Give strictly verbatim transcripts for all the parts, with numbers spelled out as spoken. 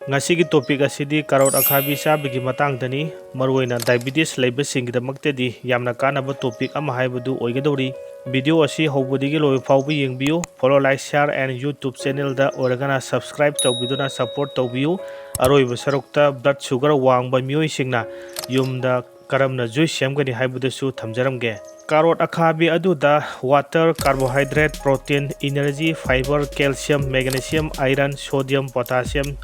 ꯉꯁꯤꯒꯤ topic ꯑꯁꯤꯗꯤ carrot ꯑꯈꯥꯕꯤ ꯆꯥꯕꯒꯤ ꯃꯇꯥꯡꯗꯅꯤ꯫ ꯃꯔꯨꯑꯣꯏꯅ diabetes ꯂꯩꯕꯁꯤꯡꯒꯤꯗꯃꯛꯇꯗꯤ ꯌꯥꯝꯅ ꯀꯥꯟꯅꯕ topic ꯑꯃ ꯍꯥꯏꯕꯗꯨ ꯑꯣꯏꯒꯗꯧꯔꯤ꯫ Video ꯑꯁꯤ ꯍꯧꯕꯗꯒꯤ ꯂꯣꯏꯕ ꯐꯥꯎꯕ ꯌꯦꯡꯕꯤꯌꯨ꯫ Follow, like, share and YouTube channelꯗ ꯑꯣꯏꯔꯒꯅ subscribe ꯇꯧꯕꯤꯗꯨꯅ support ꯇꯧꯕꯤꯌꯨ꯫ ꯑꯔꯣꯏꯕ ꯁꯔꯨꯛꯇ blood sugar ꯋꯥꯡꯕ ꯃꯤꯑꯣꯏꯁꯤꯡꯅ ꯌꯨꯝꯗ ꯀꯔꯝꯅ juice ꯁꯦꯝꯒꯅꯤ ꯍꯥꯏꯕꯗꯨꯁꯨ ꯊꯝꯖꯔꯝꯒꯦ꯫ Carrot ꯑꯈꯥꯕꯤ ꯑꯗꯨꯗ water, carbohydrate, protein, energy, fiber, calcium, magnesium, iron, sodium, potassium,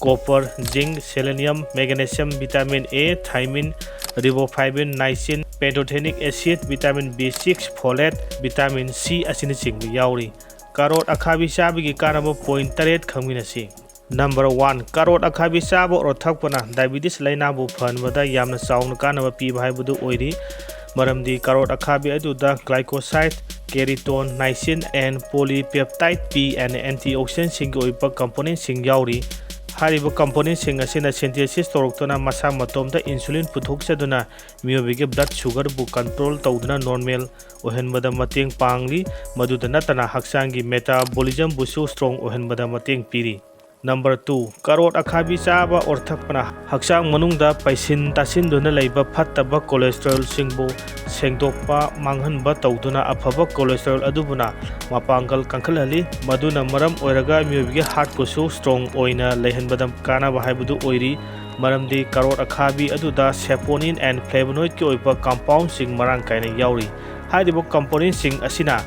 copper, zinc, selenium, magnesium, vitamin A, thiamine, riboflavin, niacin, pantothenic acid, vitamin B six, folate, vitamin C ꯑꯁꯤꯅꯆꯤꯡꯕ ꯌꯥꯎꯔꯤ꯫ Carrot ꯑꯈꯥꯕꯤ ꯆꯥꯕꯒꯤ ꯀꯥꯟꯅꯕ point ꯇꯔꯦꯠ ꯈꯪꯃꯤꯟꯅꯁꯤ꯫ Number one, carrot ꯑꯈꯥꯕꯤ ꯆꯥꯕ or ꯊꯛꯄꯅ diabetes ꯂꯥꯏꯅꯥꯕꯨ ꯐꯍꯟꯕꯗ ꯌꯥꯝꯅ ꯆꯥꯎꯅ ꯀꯥꯟꯅꯕ ꯄꯤꯕ ꯍꯥꯏꯕꯗꯨ ꯑꯣꯏꯔꯤ꯫ ꯃꯔꯝꯗꯤ carrot ꯑꯈꯥꯕꯤ ꯑꯗꯨꯗ glycoside, keratin, niacin and polypeptide P and antioxidantꯁꯤꯡꯒꯤ ꯑꯣꯏꯕ componentꯁꯤꯡ ꯌꯥꯎꯔꯤ꯫ ꯍꯥꯏꯔꯤꯕ componentꯁꯤꯡ ꯑꯁꯤꯅ synthesis ꯇꯧꯔꯛꯇꯨꯅ ꯃꯁꯥ ꯃꯇꯣꯝꯇ insulin ꯄꯨꯊꯣꯛꯆꯗꯨꯅ ꯃꯤꯑꯣꯏꯕꯒꯤ blood sugarꯕꯨ control ꯇꯧꯗꯨꯅ normal ꯑꯣꯏꯍꯟꯕꯗ ꯃꯇꯦꯡ ꯄꯥꯡꯂꯤ꯫ ꯃꯗꯨꯗ ꯅꯠꯇꯅ ꯍꯛꯆꯥꯡꯒꯤ metabolismꯕꯨꯁꯨ strong ꯑꯣꯏꯍꯟꯕꯗ ꯃꯇꯦꯡ ꯄꯤꯔꯤ꯫ Number two, carrot ꯑꯈꯥꯕꯤ ꯆꯥꯕ ꯑꯣꯔ ꯊꯛꯄꯅ ꯍꯛꯆꯥꯡ ꯃꯅꯨꯡꯗ ꯄꯩꯁꯤꯟ ꯇꯥꯁꯤꯟꯗꯨꯅ ꯂꯩꯕ ꯐꯠꯇꯕ cholesterolꯁꯤꯡꯕꯨ ꯁꯦꯡꯗꯣꯛꯄ, ꯃꯥꯡꯍꯟꯕ ꯇꯧꯗꯨꯅ ꯑꯐꯕ cholesterol ꯑꯗꯨꯕꯨꯅ ꯃꯄꯥꯡꯒꯜ ꯀꯟꯈꯠꯍꯜꯂꯤ꯫ ꯃꯗꯨꯅ ꯃꯔꯝ ꯑꯣꯏꯔꯒ ꯃꯤꯑꯣꯏꯕꯒꯤ heartꯄꯨꯁꯨ strong ꯑꯣꯏꯅ ꯂꯩꯍꯟꯕꯗ ꯀꯥꯟꯅꯕ ꯍꯥꯏꯕꯗꯨ ꯑꯣꯏꯔꯤ꯫ ꯃꯔꯝꯗꯤ carrot ꯑꯈꯥꯕꯤ ꯑꯗꯨꯗ saponin and flavonoidꯀꯤ ꯑꯣꯏꯕ compoundꯁꯤꯡ ꯃꯔꯥꯡ ꯀꯥꯏꯅ ꯌꯥꯎꯔꯤ꯫ ꯍꯥꯏꯔꯤꯕ componentꯁꯤꯡ ꯑꯁꯤꯅ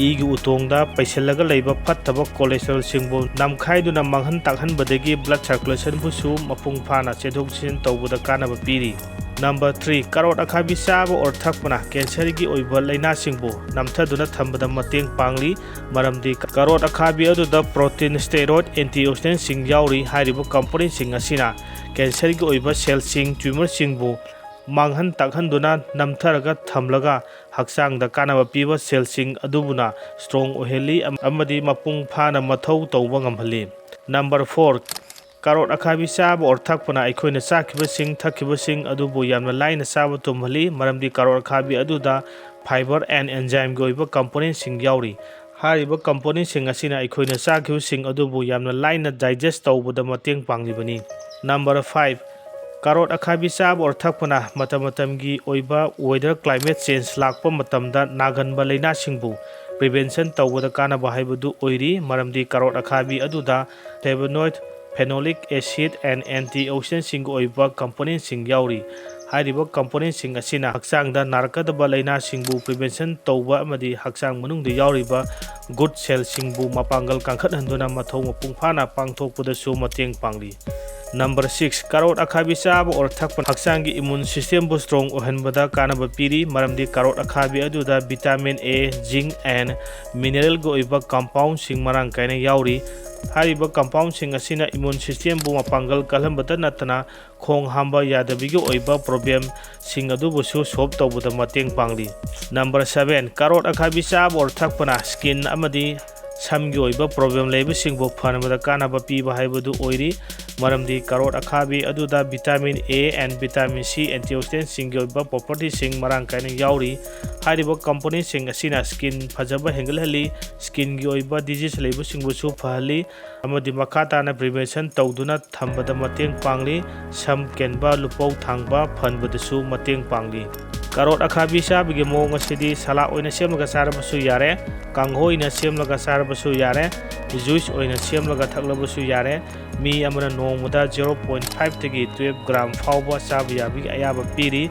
ꯏꯒꯤ ꯎꯇꯣꯡꯗ ꯄꯩꯁꯤꯜꯂꯒ ꯂꯩꯕ ꯐꯠꯇꯕ cholesterolꯁꯤꯡꯕꯨ ꯅꯝꯈꯥꯏꯗꯨꯅ ꯃꯥꯡꯍꯟ ꯇꯥꯛꯍꯟꯕꯗꯒꯤ blood circulationꯕꯨꯁꯨ ꯃꯄꯨꯡ ꯐꯥꯅ ꯆꯦꯟꯊꯣꯛ ꯆꯦꯟꯁꯤꯟ ꯇꯧꯕꯗ ꯀꯥꯟꯅꯕ ꯄꯤꯔꯤ꯫ Number three, carrot ꯑꯈꯥꯕꯤ ꯆꯥꯕ ꯑꯣꯔ ꯊꯛꯄꯅ cancerꯒꯤ ꯑꯣꯏꯕ ꯂꯥꯏꯅꯥꯁꯤꯡꯕꯨ ꯅꯝꯊꯗꯨꯅ ꯊꯝꯕꯗ ꯃꯇꯦꯡ ꯄꯥꯡꯂꯤ꯫ ꯃꯔꯝꯗꯤ carrot ꯑꯈꯥꯕꯤ ꯑꯗꯨꯗ protein, steroid, antioxidantꯁꯤꯡ ꯌꯥꯎꯔꯤ꯫ ꯍꯥꯏꯔꯤꯕ componentꯁꯤꯡ ꯑꯁꯤꯅ cancerꯒꯤ ꯑꯣꯏꯕ cellꯁꯤꯡ, tumorꯁꯤꯡꯕꯨ ꯃꯥꯡꯍꯟ ꯇꯥꯛꯍꯟꯗꯨꯅ ꯅꯝꯊꯔꯒ ꯊꯝꯂꯒ ꯍꯛꯆꯥꯡꯗ ꯀꯥꯟꯅꯕ ꯄꯤꯕ cellꯁꯤꯡ ꯑꯗꯨꯕꯨꯅ strong ꯑꯣꯏꯍꯜꯂꯤ ꯑꯃꯗꯤ ꯃꯄꯨꯡ ꯐꯥꯅ ꯃꯊꯧ ꯇꯧꯕ ꯉꯝꯍꯜꯂꯤ꯫ Number four, carrot ꯑꯈꯥꯕꯤ ꯆꯥꯕ ꯑꯣꯔ ꯊꯛꯄꯅ ꯑꯩꯈꯣꯏꯅ ꯆꯥꯈꯤꯕꯁꯤꯡ, ꯊꯛꯈꯤꯕꯁꯤꯡ ꯑꯗꯨꯕꯨ ꯌꯥꯝꯅ ꯂꯥꯏꯅ ꯆꯥꯕ ꯇꯨꯝꯍꯜꯂꯤ, ꯃꯔꯝꯗꯤ carrot ꯑꯈꯥꯕꯤ ꯑꯗꯨꯗ fiber and enzymeꯒꯤ ꯑꯣꯏꯕ componentꯁꯤꯡ ꯌꯥꯎꯔꯤ꯫ ꯍꯥꯏꯔꯤꯕ componentꯁꯤꯡ ꯑꯁꯤꯅ ꯑꯩꯈꯣꯏꯅ ꯆꯥꯈꯤꯕꯁꯤꯡ ꯑꯗꯨꯕꯨ ꯌꯥꯝꯅ ꯂꯥꯏꯅ digest ꯇꯧꯕꯗ ꯃꯇꯦꯡ ꯄꯥꯡꯂꯤꯕꯅꯤ꯫ Number five, ꯀꯥꯔꯣꯠ ꯑꯈꯥꯕꯤ ꯆꯥꯕ ꯑꯣꯔ ꯊꯛꯄꯅ ꯃꯇꯝ ꯃꯇꯝꯒꯤ ꯑꯣꯏꯕ weather climate change ꯂꯥꯛꯄ ꯃꯇꯝꯗ ꯅꯥꯒꯟꯕ ꯂꯥꯏꯅꯥꯁꯤꯡꯕꯨ prevention ꯇꯧꯕꯗ ꯀꯥꯟꯅꯕ ꯍꯥꯏꯕꯗꯨ ꯑꯣꯏꯔꯤ, ꯃꯔꯝꯗꯤ ꯀꯥꯔꯣꯠ ꯑꯈꯥꯕꯤ ꯑꯗꯨꯗ flavonoid, phenolic acid and antioxidantꯁꯤꯡꯒꯤ ꯑꯣꯏꯕ componentꯁꯤꯡ ꯌꯥꯎꯔꯤ꯫ ꯍꯥꯏꯔꯤꯕ componentꯁꯤꯡ ꯑꯁꯤꯅ ꯍꯛꯆꯥꯡꯗ ꯅꯥꯔꯛꯀꯗꯕ ꯂꯥꯏꯅꯥꯁꯤꯡꯕꯨ prevention ꯇꯧꯕ ꯑꯃꯗꯤ ꯍꯛꯆꯥꯡ ꯃꯅꯨꯡꯗ ꯌꯥꯎꯔꯤꯕ good cellꯁꯤꯡꯕꯨ ꯃꯄꯥꯡꯒꯜ ꯀꯟꯈꯠꯍꯟꯗꯨꯅ ꯃꯊꯧ ꯃꯄꯨꯡ ꯐꯥꯅ ꯄꯥꯡꯊꯣꯛꯄꯗꯁꯨ ꯃꯇꯦꯡ ꯄꯥꯡꯂꯤ꯫ Number six, ꯀꯥꯔꯣꯠ ꯑꯈꯥꯕꯤ ꯆꯥꯕ ꯑꯣꯔ ꯊꯛꯄꯅ ꯍꯛꯆꯥꯡꯒꯤ immune systemꯕꯨ strong ꯑꯣꯏꯍꯟꯕꯗ ꯀꯥꯟꯅꯕ ꯄꯤꯔꯤ, ꯃꯔꯝꯗꯤ ꯀꯥꯔꯣꯠ ꯑꯈꯥꯕꯤ ꯑꯗꯨꯗ vitamin A, zinc and mineralꯒꯤ ꯑꯣꯏꯕ compoundꯁꯤꯡ ꯃꯔꯥꯡ ꯀꯥꯏꯅ ꯌꯥꯎꯔꯤ꯫ ꯍꯥꯏꯔꯤꯕ compoundꯁꯤꯡ ꯑꯁꯤꯅ immune systemꯕꯨ ꯃꯄꯥꯡꯒꯜ ꯀꯜꯍꯟꯕꯇ ꯅꯠꯇꯅ ꯈꯣꯡ ꯍꯥꯝꯕ ꯌꯥꯗꯕꯒꯤ ꯑꯣꯏꯕ problemꯁꯤꯡ ꯑꯗꯨꯕꯨꯁꯨ solve ꯇꯧꯕꯗ ꯃꯇꯦꯡ ꯄꯥꯡꯂꯤ꯫ Number seven, ꯀꯥꯔꯣꯠ ꯑꯈꯥꯕꯤ ꯆꯥꯕ ꯑꯣꯔ ꯊꯛꯄꯅ skin ꯑꯃꯗꯤ ꯁꯝꯒꯤ ꯑꯣꯏꯕ problem ꯂꯩꯕꯁꯤꯡꯕꯨ ꯐꯅꯕꯗ ꯀꯥꯟꯅꯕ ꯄꯤꯕ ꯍꯥꯏꯕꯗꯨ ꯑꯣꯏꯔꯤ, ꯃꯔꯝꯗꯤ ꯀꯥꯔꯣꯠ ꯑꯈꯥꯕꯤ ꯑꯗꯨꯗ vitamin A and vitamin C antioxidantꯁꯤꯡꯒꯤ ꯑꯣꯏꯕ propertyꯁꯤꯡ ꯃꯔꯥꯡ ꯀꯥꯏꯅ ꯌꯥꯎꯔꯤ꯫ ꯍꯥꯏꯔꯤꯕ componentꯁꯤꯡ ꯑꯁꯤꯅ skin ꯐꯖꯕ ꯍꯦꯟꯒꯠꯍꯜꯂꯤ, skinꯒꯤ ꯑꯣꯏꯕ disease ꯂꯩꯕꯁꯤꯡꯕꯨꯁꯨ ꯐꯍꯜꯂꯤ ꯑꯃꯗꯤ ꯃꯈꯥ ꯇꯥꯅ prevention ꯇꯧꯗꯨꯅ ꯊꯝꯕꯗ ꯃꯇꯦꯡ ꯄꯥꯡꯂꯤ, ꯁꯝ ꯀꯦꯟꯕ, ꯂꯨꯄꯧ ꯊꯥꯡꯕ ꯐꯍꯟꯕꯗꯁꯨ ꯃꯇꯦꯡ ꯄꯥꯡꯂꯤ꯫ ꯀꯥꯔꯣꯠ ꯑꯈꯥꯕꯤ ꯆꯥꯕꯒꯤ ꯃꯑꯣꯡ ꯑꯁꯤꯗꯤ salad ꯑꯣꯏꯅ ꯁꯦꯝꯂꯒ ꯆꯥꯔꯕꯁꯨ ꯌꯥꯔꯦ, ꯀꯥꯡꯍꯧ ꯑꯣꯏꯅ ꯁꯦꯝꯂꯒ ꯆꯥꯔꯕꯁꯨ ꯌꯥꯔꯦ, juice ꯑꯣꯏꯅ ꯁꯦꯝꯂꯒ ꯊꯛꯂꯕꯁꯨ ꯌꯥꯔꯦ꯫ ꯃꯤ ꯑꯃꯅ ꯅꯣꯡꯃꯗ zero point fiveꯇꯒꯤ twelve gram ꯐꯥꯎꯕ ꯆꯥꯕ ꯌꯥꯕꯒꯤ ꯑꯌꯥꯕ ꯄꯤꯔꯤ꯫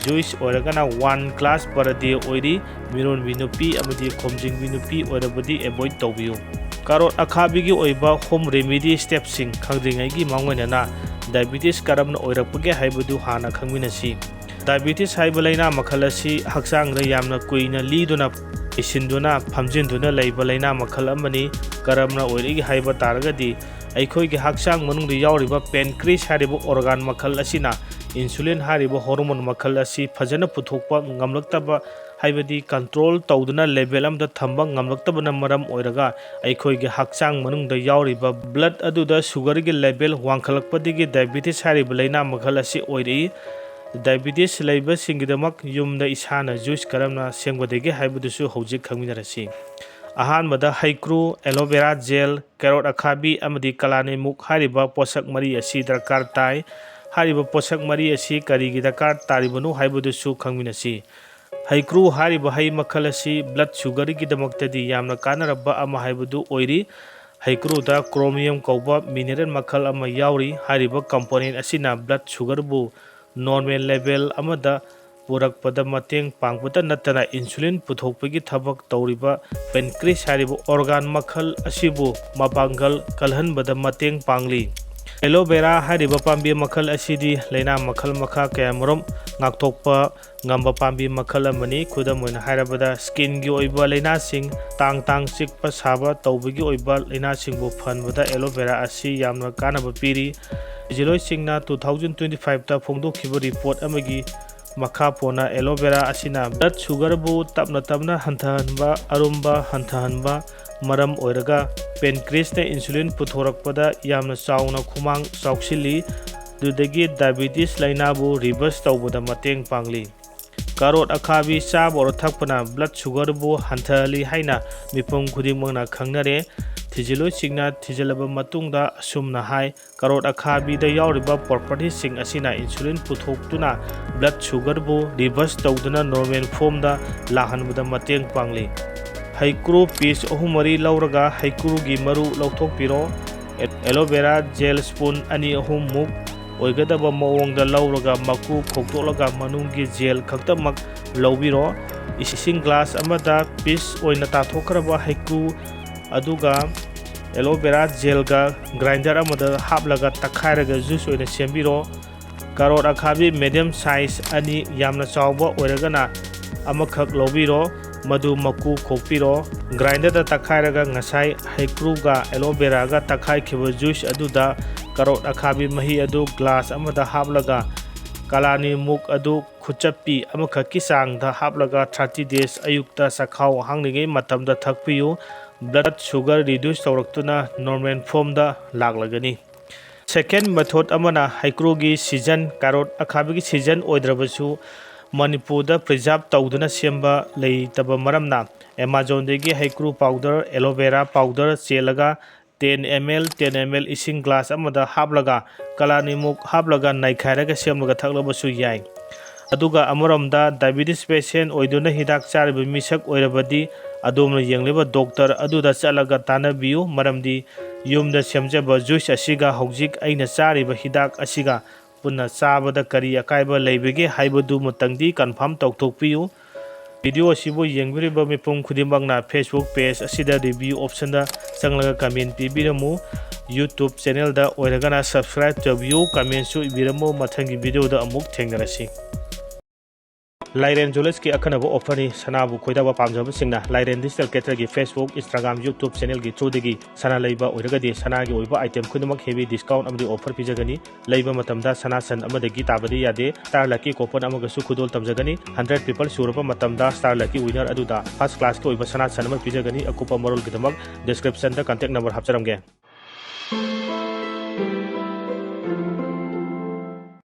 Juice ꯑꯣꯏꯔꯒꯅ one glass per day ꯑꯣꯏꯔꯤ꯫ ꯃꯤꯔꯣꯟꯕꯤ ꯅꯨꯄꯤ ꯑꯃꯗꯤ ꯈꯣꯝꯖꯤꯟꯕꯤ ꯅꯨꯄꯤ ꯑꯣꯏꯔꯕꯗꯤ avoid ꯇꯧꯕꯤꯌꯨ꯫ ꯀꯥꯔꯣꯠ ꯑꯈꯥꯕꯤꯒꯤ ꯑꯣꯏꯕ home remedy stepꯁꯤꯡ ꯈꯪꯗ꯭ꯔꯤꯉꯩꯒꯤ ꯃꯥꯡꯑꯣꯏꯅꯅ diabetes ꯀꯔꯝꯅ ꯑꯣꯏꯔꯛꯄꯒꯦ ꯍꯥꯏꯕꯗꯨ ꯍꯥꯟꯅ ꯈꯪꯃꯤꯟꯅꯁꯤ꯫ Diabetes ꯍꯥꯏꯕ ꯂꯥꯏꯅꯥ ꯃꯈꯜ ꯑꯁꯤ ꯍꯛꯆꯥꯡꯗ ꯌꯥꯝꯅ ꯀꯨꯏꯅ ꯂꯤꯗꯨꯅ, ꯂꯩꯁꯤꯟꯗꯨꯅ, ꯐꯝꯖꯤꯟꯗꯨꯅ ꯂꯩꯕ ꯂꯥꯏꯅꯥ ꯃꯈꯜ ꯑꯃꯅꯤ꯫ ꯀꯔꯝꯅ ꯑꯣꯏꯔꯛꯏ ꯍꯥꯏꯕ ꯇꯥꯔꯒꯗꯤ, ꯑꯩꯈꯣꯏꯒꯤ ꯍꯛꯆꯥꯡ ꯃꯅꯨꯡꯗ ꯌꯥꯎꯔꯤꯕ pancreas ꯍꯥꯏꯔꯤꯕ organ ꯃꯈꯜ ꯑꯁꯤꯅ insulin ꯍꯥꯏꯔꯤꯕ hormone ꯃꯈꯜ ꯑꯁꯤ ꯐꯖꯅ ꯄꯨꯊꯣꯛꯄ ꯉꯝꯂꯛꯇꯕ, ꯍꯥꯏꯕꯗꯤ control ꯇꯧꯗꯨꯅ level ꯑꯃꯗ ꯊꯝꯕ ꯉꯝꯂꯛꯇꯕꯅ ꯃꯔꯝ ꯑꯣꯏꯔꯒ ꯑꯩꯈꯣꯏꯒꯤ ꯍꯛꯆꯥꯡ ꯃꯅꯨꯡꯗ ꯌꯥꯎꯔꯤꯕ blood ꯑꯗꯨꯗ sugarꯒꯤ level ꯋꯥꯡꯈꯠꯂꯛꯄꯗꯒꯤ diabetes ꯍꯥꯏꯔꯤꯕ ꯂꯥꯏꯅꯥ ꯃꯈꯜ ꯑꯁꯤ ꯑꯣꯏꯔꯛꯏ꯫ Diabetes ꯂꯩꯕꯁꯤꯡꯒꯤꯗꯃꯛ ꯌꯨꯝꯗ ꯏꯁꯥꯅ juice ꯀꯔꯝꯅ ꯁꯦꯝꯒꯗꯒꯦ ꯍꯥꯏꯕꯗꯨꯁꯨ ꯍꯧꯖꯤꯛ ꯈꯪꯃꯤꯟꯅꯔꯁꯤ꯫ ꯑꯍꯥꯟꯕꯗ ꯍꯩꯀ꯭ꯔꯨ, ꯑꯦꯂꯣꯚꯦꯔꯥ ꯖꯦꯜ, ꯀꯦꯔꯣꯠ ꯑꯈꯥꯕꯤ ꯑꯃꯗꯤ ꯀꯂꯥꯅꯤꯃꯨꯛ ꯍꯥꯏꯔꯤꯕ ꯄꯣꯠꯁꯛ ꯃꯔꯤ ꯑꯁꯤ ꯗꯔꯀꯥꯔ ꯇꯥꯏ꯫ ꯍꯥꯏꯔꯤꯕ ꯄꯣꯠꯁꯛ ꯃꯔꯤ ꯑꯁꯤ ꯀꯔꯤꯒꯤ ꯗꯔꯀꯥꯔ ꯇꯥꯔꯤꯕꯅꯣ ꯍꯥꯏꯕꯗꯨꯁꯨ ꯈꯪꯃꯤꯟꯅꯁꯤ꯫ ꯍꯩꯀ꯭ꯔꯨ ꯍꯥꯏꯔꯤꯕ ꯍꯩ ꯃꯈꯜ ꯑꯁꯤ blood sugarꯒꯤꯗꯃꯛꯇꯗꯤ ꯌꯥꯝꯅ ꯀꯥꯟꯅꯔꯕ ꯑꯃ ꯍꯥꯏꯕꯗꯨ ꯑꯣꯏꯔꯤ꯫ ꯍꯩꯀ꯭ꯔꯨꯗ chromium ꯀꯧꯕ mineral ꯃꯈꯜ ꯑꯃ ꯌꯥꯎꯔꯤ꯫ ꯍꯥꯏꯔꯤꯕ component ꯑꯁꯤꯅ blood sugarꯕꯨ normal level ꯑꯃꯗ ꯄꯨꯔꯛꯄꯗ ꯃꯇꯦꯡ ꯄꯥꯡꯕꯇ ꯅꯠꯇꯅ insulin ꯄꯨꯊꯣꯛꯄꯒꯤ ꯊꯕꯛ ꯇꯧꯔꯤꯕ pancreas ꯍꯥꯏꯔꯤꯕ organ ꯃꯈꯜ ꯑꯁꯤꯕꯨ ꯃꯄꯥꯡꯒꯜ ꯀꯜꯍꯟꯕꯗ ꯃꯇꯦꯡ ꯄꯥꯡꯂꯤ꯫ ꯑꯦꯂꯣꯚꯦꯔꯥ ꯍꯥꯏꯔꯤꯕ ꯄꯥꯝꯕꯤ ꯃꯈꯜ ꯑꯁꯤꯗꯤ ꯂꯥꯏꯅꯥ ꯃꯈꯜ ꯃꯈꯥ ꯀꯌꯥꯃꯔꯨꯝ ꯉꯥꯛꯊꯣꯛꯄ ꯉꯝꯕ ꯄꯥꯝꯕꯤ ꯃꯈꯜ ꯑꯃꯅꯤ꯫ ꯈꯨꯗꯝ ꯑꯣꯏꯅ ꯍꯥꯏꯔꯕꯗ, skinꯒꯤ ꯑꯣꯏꯕ ꯂꯥꯏꯅꯥꯁꯤꯡ, ꯇꯥꯡ ꯇꯥꯡ ꯆꯤꯛꯄ ꯁꯥꯕ ꯇꯧꯕꯒꯤ ꯑꯣꯏꯕ ꯂꯥꯏꯅꯥꯁꯤꯡꯕꯨ ꯐꯍꯟꯕꯗ ꯑꯦꯂꯣꯚꯦꯔꯥ ꯑꯁꯤ ꯌꯥꯝꯅ ꯀꯥꯟꯅꯕ ꯄꯤꯔꯤ꯫ ꯊꯤꯖꯤꯜꯂꯣꯏꯁꯤꯡꯅ two thousand twenty fiveꯇ ꯐꯣꯡꯗꯣꯛꯈꯤꯕ report ꯑꯃꯒꯤ ꯃꯈꯥ ꯄꯣꯟꯅ ꯑꯦꯂꯣꯚꯦꯔꯥ ꯑꯁꯤꯅ blood sugarꯕꯨ ꯇꯞꯅ ꯇꯞꯅ ꯍꯟꯊꯍꯟꯕ, ꯑꯔꯨꯝꯕ ꯍꯟꯊꯍꯟꯕ ꯃꯔꯝ ꯑꯣꯏꯔꯒ pancreasꯅ insulin ꯄꯨꯊꯣꯔꯛꯄꯗ ꯌꯥꯝꯅ ꯆꯥꯎꯅ ꯈꯨꯃꯥꯡ ꯆꯥꯎꯁꯤꯜꯂꯤ꯫ ꯑꯗꯨꯗꯒꯤ diabetes ꯂꯥꯏꯅꯥꯕꯨ reverse ꯇꯧꯕꯗ ꯃꯇꯦꯡ ꯄꯥꯡꯂꯤ꯫ ꯀꯥꯔꯣꯠ ꯑꯈꯥꯕꯤ ꯆꯥꯕ ꯑꯣꯔ ꯊꯛꯄꯅ blood sugarꯕꯨ ꯍꯟꯊꯍꯜꯂꯤ ꯍꯥꯏꯅ ꯃꯤꯄꯨꯝ ꯈꯨꯗꯤꯡꯃꯛꯅ ꯈꯪꯅꯔꯦ꯫ ꯊꯤꯖꯤꯜꯂꯣꯏꯁꯤꯡꯅ ꯊꯤꯖꯤꯜꯂꯕ ꯃꯇꯨꯡꯗ ꯑꯁꯨꯝꯅ ꯍꯥꯏ, ꯀꯥꯔꯣꯠ ꯑꯈꯥꯕꯤꯗ ꯌꯥꯎꯔꯤꯕ propertyꯁꯤꯡ ꯑꯁꯤꯅ insulin ꯄꯨꯊꯣꯛꯇꯨꯅ blood sugarꯕꯨ reverse ꯇꯧꯗꯨꯅ normal formꯗ ꯂꯥꯛꯍꯟꯕꯗ ꯃꯇꯦꯡ ꯄꯥꯡꯂꯤ꯫ ꯍꯩꯀ꯭ꯔꯨ piece ꯑꯍꯨꯝ ꯃꯔꯤ ꯂꯧꯔꯒ ꯍꯩꯀ꯭ꯔꯨꯒꯤ ꯃꯔꯨ ꯂꯧꯊꯣꯛꯄꯤꯔꯣ꯫ ꯑꯦ-, ꯑꯦꯂꯣꯚꯦꯔꯥ gel spoon ꯑꯅꯤ ꯑꯍꯨꯝ ꯃꯨꯛ ꯑꯣꯏꯒꯗꯕ ꯃꯑꯣꯡꯗ ꯂꯧꯔꯒ ꯃꯀꯨ ꯈꯣꯛꯇꯣꯛꯂꯒ ꯃꯅꯨꯡꯒꯤ gel ꯈꯛꯇꯃꯛ ꯂꯧꯕꯤꯔꯣ꯫ ꯏꯁꯤꯡ glass ꯑꯃꯗ piece ꯑꯣꯏꯅ ꯇꯥꯊꯣꯛꯈ꯭ꯔꯕ ꯍꯩꯀ꯭ꯔꯨ ꯑꯗꯨꯒ ꯑꯦꯂꯣꯚꯦꯔꯥ gelꯒ grinder ꯑꯃꯗ ꯍꯥꯞꯂꯒ ꯇꯛꯈꯥꯏꯔꯒ juice ꯑꯣꯏꯅ ꯁꯦꯝꯕꯤꯔꯣ꯫ ꯀꯥꯔꯣꯠ ꯑꯈꯥꯕꯤ medium size ꯑꯅꯤ, ꯌꯥꯝꯅ ꯆꯥꯎꯕ ꯑꯣꯏꯔꯒꯅ ꯑꯃꯈꯛ ꯂꯧꯕꯤꯔꯣ꯫ ꯃꯗꯨ ꯃꯀꯨ ꯈꯣꯛꯄꯤꯔꯣ꯫ Grinderꯗ ꯇꯛꯈꯥꯏꯔꯒ ꯉꯁꯥꯏ ꯍꯩꯀ꯭ꯔꯨꯒ ꯑꯦꯂꯣꯚꯦꯔꯥꯒ ꯇꯛꯈꯥꯏꯈꯤꯕ juice ꯑꯗꯨꯗ ꯀꯥꯔꯣꯠ ꯑꯈꯥꯕꯤ ꯃꯍꯤ ꯑꯗꯨ glass ꯑꯃꯗ ꯍꯥꯞꯂꯒ ꯀꯂꯥꯅꯤꯃꯨꯛ ꯑꯗꯨ ꯈꯨꯆꯞꯄꯤ ꯑꯃꯈꯛꯀꯤ ꯆꯥꯡꯗ ꯍꯥꯞꯂꯒ thirty days ꯑꯌꯨꯛꯇ ꯆꯈꯥꯎ ꯍꯥꯡꯂꯤꯉꯩ ꯃꯇꯝꯗ ꯊꯛꯄꯤꯌꯨ꯫ Blood sugar reduce ꯇꯧꯔꯛꯇꯨꯅ normal formꯗ ꯂꯥꯛꯂꯒꯅꯤ꯫ Second method ꯑꯃꯅ ꯍꯩꯀ꯭ꯔꯨꯒꯤ season, ꯀꯥꯔꯣꯠ ꯑꯈꯥꯕꯤꯒꯤ season ꯑꯣꯏꯗ꯭ꯔꯕꯁꯨ ꯃꯅꯤꯄꯨꯔꯗ preserve ꯇꯧꯗꯨꯅ ꯁꯦꯝꯕ ꯂꯩꯇꯕ ꯃꯔꯝꯅ Amazonꯗꯒꯤ ꯍꯩꯀ꯭ꯔꯨ powder, aloe vera powder ꯆꯦꯜꯂꯒ ten ml, ten ml ꯏꯁꯤꯡ glass ꯑꯃꯗ ꯍꯥꯞꯂꯒ ꯀꯂꯥꯅꯤꯃꯨꯛ ꯍꯥꯞꯂꯒ ꯅꯩꯈꯥꯏꯔꯒ ꯁꯦꯝꯂꯒ ꯊꯛꯂꯕꯁꯨ ꯌꯥꯏ꯫ ꯑꯗꯨꯒ ꯑꯃꯔꯣꯝꯗ diabetes patient ꯑꯣꯏꯗꯨꯅ ꯍꯤꯗꯥꯛ ꯆꯥꯔꯤꯕ ꯃꯤꯁꯛ ꯑꯣꯏꯔꯕꯗꯤ ꯑꯗꯣꯝꯅ ꯌꯦꯡꯂꯤꯕ doctor ꯑꯗꯨꯗ ꯆꯠꯂꯒ ꯇꯥꯟꯅꯕꯤꯌꯨ, ꯃꯔꯝꯗꯤ ꯌꯨꯝꯗ ꯁꯦꯝꯖꯕ juice ꯑꯁꯤꯒ ꯍꯧꯖꯤꯛ ꯑꯩꯅ ꯆꯥꯔꯤꯕ ꯍꯤꯗꯥꯛ ꯑꯁꯤꯒ ꯄꯨꯟꯅ ꯆꯥꯕꯗ ꯀꯔꯤ ꯑꯀꯥꯏꯕ ꯂꯩꯕꯒꯦ ꯍꯥꯏꯕꯗꯨꯃꯇꯪꯗꯤ confirm ꯇꯧꯊꯣꯛꯄꯤꯌꯨ꯫ Video ꯑꯁꯤꯕꯨ ꯌꯦꯡꯕꯤꯔꯤꯕ ꯃꯤꯄꯨꯝ ꯈꯨꯗꯤꯡꯃꯛꯅ Facebook page ꯑꯁꯤꯗ review optionꯗ ꯆꯪꯂꯒ comment ꯄꯤꯕꯤꯔꯝꯃꯨ꯫ YouTube channelꯗ ꯑꯣꯏꯔꯒꯅ subscribe ꯇꯧꯕꯤꯌꯨ, commentꯁꯨ ꯏꯕꯤꯔꯝꯃꯨ꯫ ꯃꯊꯪꯒꯤ videoꯗ ꯑꯃꯨꯛ ꯊꯦꯡꯅꯔꯁꯤ꯫ ꯂꯥꯏꯔꯦꯟ Jewellersꯀꯤ ꯑꯈꯟꯅꯕ offerꯅꯤ꯫ ꯁꯅꯥꯕꯨ ꯈꯣꯏꯗꯥꯕ ꯄꯥꯝꯖꯕꯁꯤꯡꯅ ꯂꯥꯏꯔꯦꯟ Digital Caterꯒꯤ Facebook, Instagram, YouTube channelꯒꯤ throughꯗꯒꯤ ꯁꯅꯥ ꯂꯩꯕ ꯑꯣꯏꯔꯒꯗꯤ ꯁꯅꯥꯒꯤ ꯑꯣꯏꯕ item ꯈꯨꯗꯤꯡꯃꯛ heavy discount ꯑꯃꯗꯤ offer ꯄꯤꯖꯒꯅꯤ꯫ ꯂꯩꯕ ꯃꯇꯝꯗ ꯁꯅꯥ ꯁꯟ ꯑꯃꯗꯒꯤ ꯇꯥꯕꯗꯤ ꯌꯥꯗꯦ꯫ Star Lucky coupon ꯑꯃꯒꯁꯨ ꯈꯨꯗꯣꯜ ꯇꯝꯖꯒꯅꯤ꯫ Hundred people ꯁꯨꯔꯕ ꯃꯇꯝꯗ Star Lucky winner ꯑꯗꯨꯗ first classꯀꯤ ꯑꯣꯏꯕ ꯁꯅꯥ ꯁꯟ ꯑꯃ ꯄꯤꯖꯒꯅꯤ꯫ ꯑꯀꯨꯞꯄ ꯃꯔꯣꯜꯒꯤꯗꯃꯛ descriptionꯗ contact number ꯍꯥꯞꯆꯔꯝꯒꯦ꯫